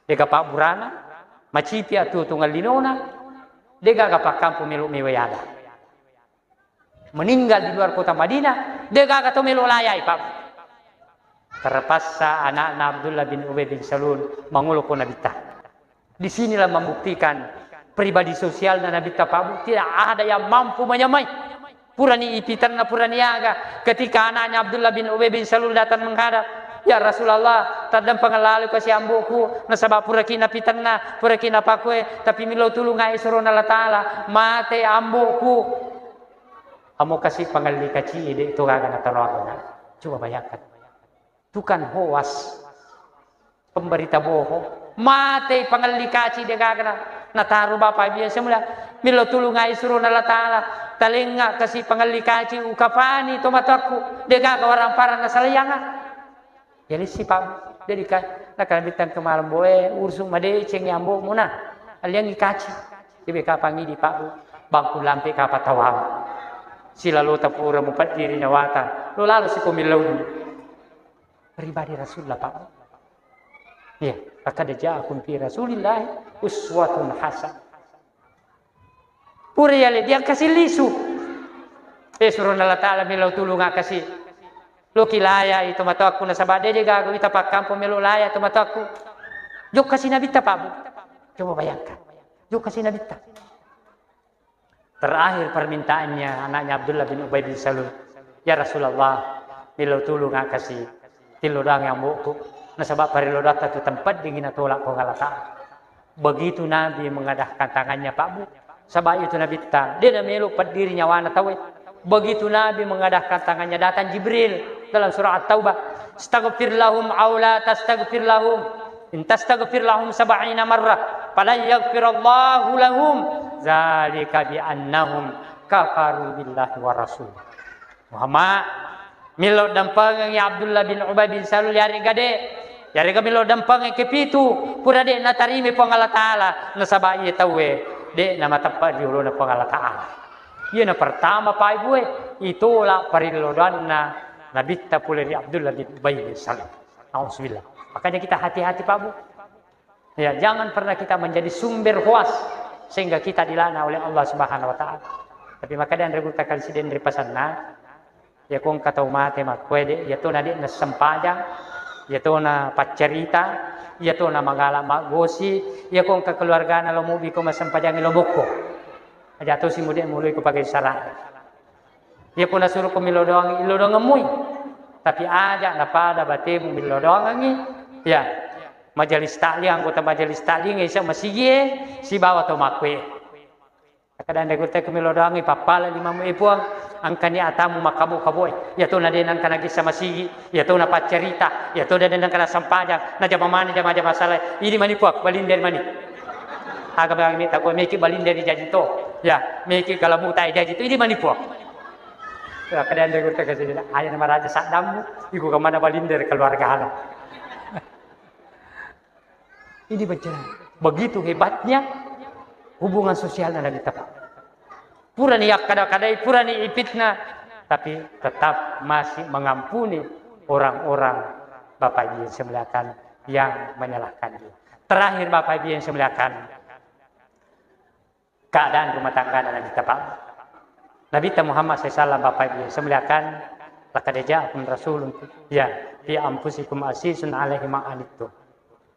de gaga pabburana, macipi atuo-tuongeng linona, de gaga pakkampu melo mewai ada. Meninggal di luar kota Madinah, de gaga to melo layai, Pak. Terpaksa anakna Abdullah bin Ubay bin Salul mangolo ko Nabitta. Di sinilah membuktikan pribadi sosialna Nabitta Pak Bu, tidak ada yang mampu menyamai. Purani ipitanna, purani aga. Ketika anaknya Abdullah bin Ubay bin Salul datang menghadap, "Ya Rasulullah, taddempeng lalo kasi amboku, nasaba puraki napitanna, puraki napakue, tapi milo tulung ai surona Allah Ta'ala, mate amboku." Amo kasi pangelli kaci, de to gaga natoroaga. Coba bayangkan. Tukang hoas, pemberita bohong, mate pangelli kaci, de gaga na-, nataro Bapak Ibu yang semulia. Milo tulung ai surona Allah Ta'ala, talenga kasi pangelli kaci, ukapani tomatoakku, de gaga warang parang nasalayanga. Jadi si Pak Bu, jadi ka-, nakana bitang ke malam boe, ursu madeceng ambo muna, aliangi kaci. Jadi kapang idi Pak Bu, bangku lampe kapa tawang. Silalo tapura mupaddiri nyawata, lo lalo si komillau. Pribadi Rasulullah, Pak. Iya, laqad ja'akum fi Rasulillahi uswatun hasanah. Pura yale dia kasi lisu. Eh, surona Allah Ta'ala milo tulung akasi. Loki laya itu matoakku nasaba dede gaga ita pakkampo melo laya itu matoakku. Jokka si Nabitta, Pak Bu. Coba bayangkan. Jokka si Nabitta. Terakhir permintaannya anaknya Abdullah bin Ubay bin Salul, "Ya Rasulullah, milo tulung akasi tillo doang yang buku, nasaba parillo doatta tu tempat dingin tolak Puang Allah Ta'ala." Begitu Nabi mengadahkan tangannya, Pak Bu, saba itu Nabitta, de namelo peddiri nyawana tauwe. Begitu Nabi mengadahkan tangannya, datang Jibril dalam surah At-Taubah, "Astaghfir lahum aw la tastaghfir lahum, in tastaghfir lahum sab'ina marrah, falan yaghfirallahu lahum, zalika bi annahum kafaru billahi wa rasul." Muhammad, milo dampengengi Abdullah bin Ubay bin Salul yarega de, yarega milo dampengengi kepitu, pura de natarimi Puang Allah Ta'ala, nasaba iye tauwe de namateppa ri olona Puang Allah Ta'ala. Iyana pertama, Pak Ibu e, itolak parillodoanna Nabitta pole ri Abdullah bin Ubay bin Salul. Nauzubillah. Makanya kita hati-hati, Pak Bu. Ya, jangan pernah kita menjadi sumber hoas sehingga kita dilaknat oleh Allah Subhanahu wa Ta'ala. Tapi makanya anre gurutta kali sideng ri pasanna, ya kong katau mate makkuede, ya tona de nassempajang, ya tona paccarita, ya tona magala maggosi, ya kong keluargana lo mubi ko massempajang lo mokko. Aja to si mude muloi ko pakai sara. Iya ko nasuruko millau doangi, illau doangemmui. Tapi aja napada batemu millau doangengi, ya, majelis taklim, anggota majelis taklim, isa masigie, sibawa to makkue. Kadang degurte ko millau doangi, pappala limamu e Puang, angkani atamu makkabu-kabu e. Iya to na de nangka nagissa masigi, iya to na paccarita, iya to na de nangka nasempajang, najama mani jama-jama salai. Idi mani Puang, balinderi mani. Aga bang mita ko meki balinderi jaji to. Ya, meki kalamuta jaji to. Idi mani Puang. Ya, kadang degurte kasi, aja na maraja saddammu, iku kemana balinderi keluarga halo. Ini bencana. Begitu hebatnya hubungan sosial Nabitta, Pak. Purani yakkada-kadai, purani ipitnah, tapi tetap masih mengampuni orang-orang, Bapak Ibu yang saya muliakan, yang menyalahkan dia. Terakhir, Bapak Ibu yang saya muliakan, keadaan rumah tangga Nabitta, Pak. Nabitta Muhammad sallallahu alaihi wasallam, Bapak Ibu yang saya muliakan, laqad ja'akum rasulun, ya, fi anfusikum azizun alaihi ma anittum.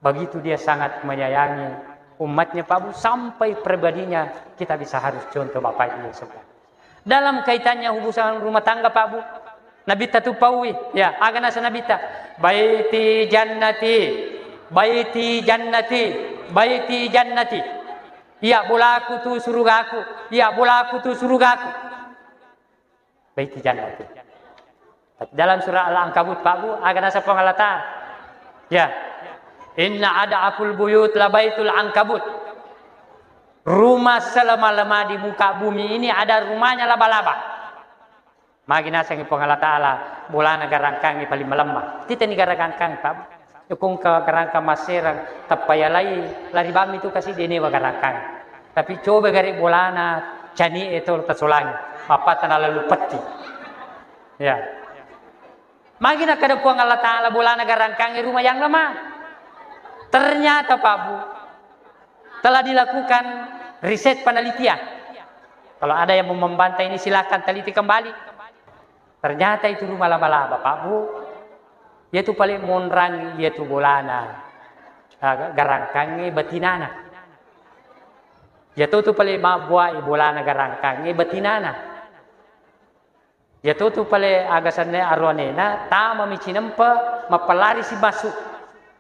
Begitu dia sangat menyayangi umatnya, Pak Bu, sampai pribadinya kita bisa harus contoh, Bapak Ibu yang saya muliakan. Dalam kaitannya hubungan rumah tangga, Pak Bu, Nabitta tu paui, ya, aga nasa Nabitta, "Baiti jannati, baiti jannati, baiti jannati." Iya bolaku tu surugaku, iya bolaku tu surugaku. Baiti jannati. Dalam surah Al-Ankabut, Pak Bu, aga nasa Puang Allah Ta'ala. Ya. "Inna ad'aful buyut la baitul ankabut." Rumah selama-lama di muka bumi ini ada rumahnya laba-laba. Magi nasengngi Puang Allah Ta'ala, bolana garangkangngi paling malemma. Titeni garangkang, Pak. Yokong ka garangkang masserang, tappa yalai, lari bammi tu kasi denewa garangkang. Tapi coba gare bolana, cani e to tasolangi. Mappatta nalalu petti. Ya. Magi nakkeda Puang Allah Ta'ala bolana garangkangngi rumah yang lemah. Ternyata, Pak Bu, telah dilakukan riset penelitian. Kalau ada yang mau membantah ini, silakan teliti kembali. Ternyata itu rumah laba-laba, Pak Bu, iyatu paling monrang, iyatu bolana, ah, garangkangnge batinana. Iya totu pale mabbuai bolana garangkangnge batinana. Iya totu pale aga senna aroanena, tamami cinempa, mappalari simmassu.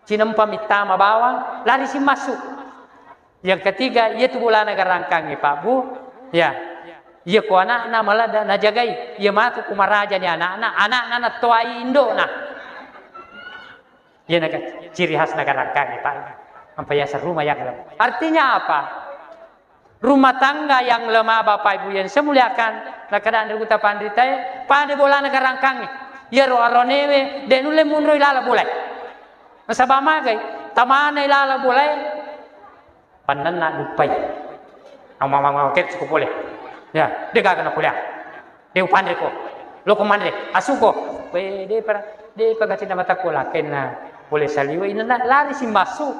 Cinempa mittama bawang, lari simmassu. Yang ketiga, iya tu bolana garangkangnge, Pak Bu. Ya. Iya ko anakna maladda najagai, iya matu ku marajani anakna, anakna nattoai indokna. Iya naga ciri khas nagarangkangnge, Pak. Ampa yaseng rumah yang lem. Artinya apa? Rumah tangga yang lemah, Bapak Ibu yang saya muliakan, nakada Anre Guta Panritae, pada bolana garangkangnge. Iyaro aroanewe, de nulle munroi lala bolae. Nasaba magai, tamanai lala bolae, pannanna duppai. Ama-, ama-, ama-, oke, cukup boleh. Ya, de gaga nakuliah. De upanre ko. Loko manre, asuko. We, de para, de pagacinna mataku lakenna. Boleh saliwe, inanna lari simbasu.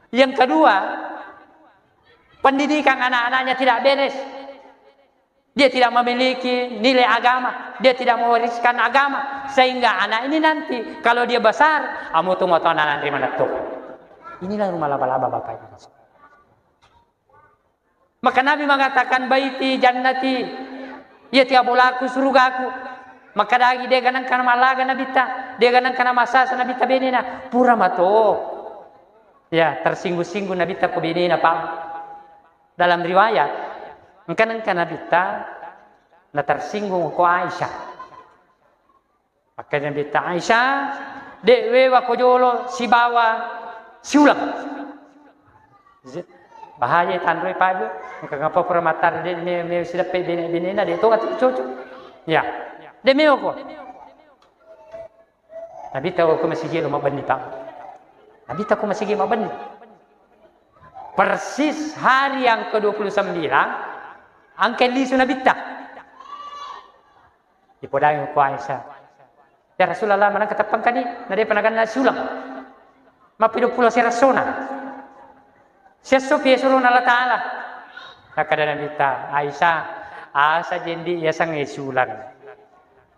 Yang kedua, pendidikan anak-anaknya tidak beres. Dia tidak memiliki nilai agama, dia tidak mewariskan agama, sehingga anak ini nanti kalau dia besar, amutu moto anak nanti menettu. Inilah rumah laba-laba, Bapak Ibu. Maka Nabi mengatakan, "Baiti jannati," iya tiga bolaku surugaku. Maka dagi de ganang kana malaga Nabitta, de ganang kana masasa Nabitta benena, pura mato. Ya, tersinggung-singgung Nabitta ko benena, Pak. Dalam riwayat, engka-engka Nabitta na tersinggung ko Aisyah. Makanya Nabitta Aisyah, de wewa ko jolo sibawa siulang. Zi-, bahaya tanroi paju, engka ngapa pura mattar de me, me sideppe bene-benena, de tonga tu cocok. Ya, de meo ko. Nabitta ko masigi lo mabbenni, Pak. Nabitta ko masigi mabbenni. Persis hari yang kedua puluh sembilan, angke lisu Nabitta. Dipodangi ko Aisyah. Ya Rasulullah, manang keteppang kani, na de panaganna siulang. Mappido pulo serassona. Siassopi surona Allah Ta'ala. Nakkeda Nabitta, Aisyah, asa jendi yaseng siulang.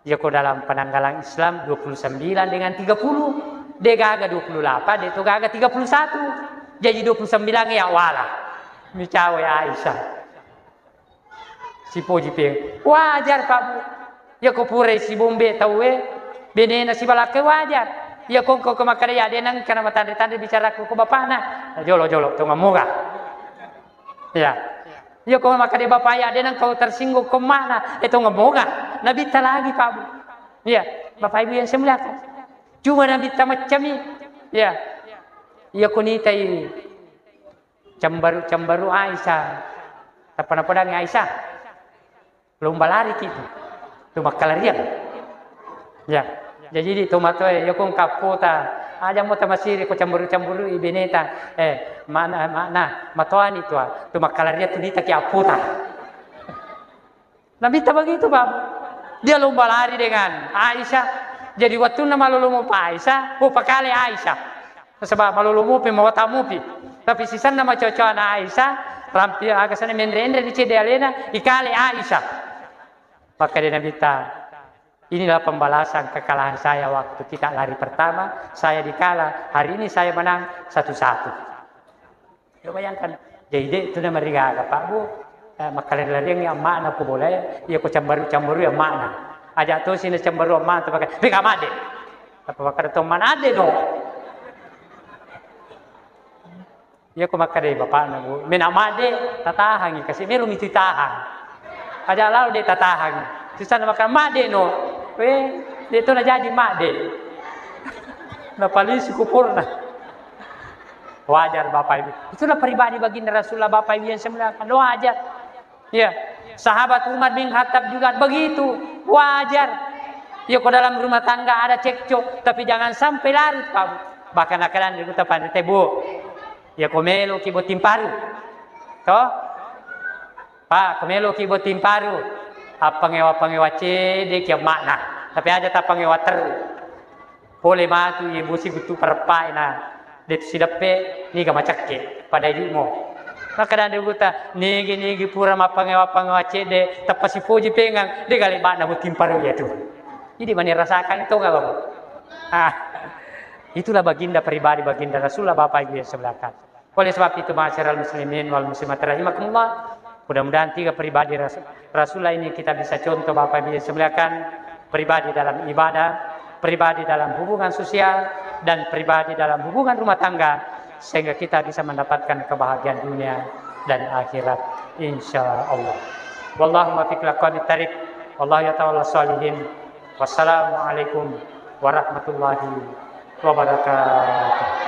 Iya ko dalam penanggalan Islam dua puluh sembilan dengan tiga puluh, de gaga dua puluh delapan, de to gaga tiga puluh satu. Jadi dua puluh sembilan ya wala. Micawe Aisyah. Sipoji pe. Wajar, Pak Bu. Iya ko purai sibombe tauwe, benena sibalakkai wajar. Iya ko engka ko makkeda ya de nengka na matanre-tanre bicaraku ko bapakna. Jolo-jolo, tonga moga. Ya. Iya ko makkeda bapak ya de nengka tersinggung ko makna. Eh, tonga moga. Nabitta lagi, Pak Bu. Iya, Bapak Ibu yang saya muliakan. Cuma Nabitta maccami. Ya. Iya ko nitai cambaru-cambaru Aisyah. Tappa napodangi Aisyah. Lomba lari ki tu. Tu makkalariang. Ya. Jadi di tomatoe, iya ko engka appota. Aja mo tamasiri ko camburu-camburu i beneta. Eh, mana, mana, matoani tua. Tu makkalariang tu nita ki appota. Nabitta begitu, Pak. Dia lomba lari dengan Aisyah. Jadi, wattunna malolo mopa Aisyah, oh, pakale Aisyah. Nasaba malolo mopi, mawatang mopi. Tapi sisenna macocoana Aisyah, rampi aga sana menre-enre ni cedde alena, ikale Aisyah. Maka dia Nabitta, inilah pembalasan kekalahan saya waktu kita lari pertama, saya dikala, hari ini saya menang satu satu. Coba bayangkan, jadi de tu namarigaga, Pak Bu, eh, makkalari-lariang ya amma'na ko bolae, iya ko cambaru-cambaru ya amma'na. Aja to sini cambaru amma'na, tapi kan, "Pika madde." Apa makkada to amma'na, "Adde no." Iya ko makkada bapakna, Bu, "Mena madde, tatahangi, kasi melo mi tu tahang." Aja lao de tatahangi. Susah makkada, "Madde no." Weh, de to najaji madde. Napalisu kupurna. Wajar, Bapak Ibu. Itulah pribadi baginda Rasulullah, Bapak Ibu yang saya muliakan. Wajar. Ya, sahabat Umar bin Khattab juga begitu. Wajar. Ya, ko dalam rumah tangga ada cekcok, tapi jangan sampai larut, Pak Bu. Bahkan kadang di kota Pantai, Bu. Ya, ko melo ki botting paru. Toh? Pak, ko melo ki botting paru. Appangewa-pangewa cedde ki makna. Tapi aja tappangewa terus. Pole matu iye bosi guttu pareppae na de tu sideppe niga macakke pada idi'mo. Makkeda de buta, nigi-nigi pura mappangewa-pangewa cedde, tappa sipoji pengang, de gale ba'na botting paru iya tu. Jadi mani rasakan itu nggak, Bapak? Ah, itulah baginda pribadi baginda Rasulullah, Bapak Ibu yang saya muliakan. Oleh sebab itu, ma'asyiral muslimin wal muslimat rahimakumullah, mudah-mudahan tiga pribadi Ras-, Rasulullah ini kita bisa contoh, Bapak Ibu yang saya muliakan, pribadi dalam ibadah, pribadi dalam hubungan sosial, dan pribadi dalam hubungan rumah tangga, sehingga kita bisa mendapatkan kebahagiaan dunia dan akhirat, insya Allah. Wallahu muwaffiq ila aqwamit thariq. Wallahu yatawalla shalihin. Wassalamualaikum warahmatullahi wabarakatuh.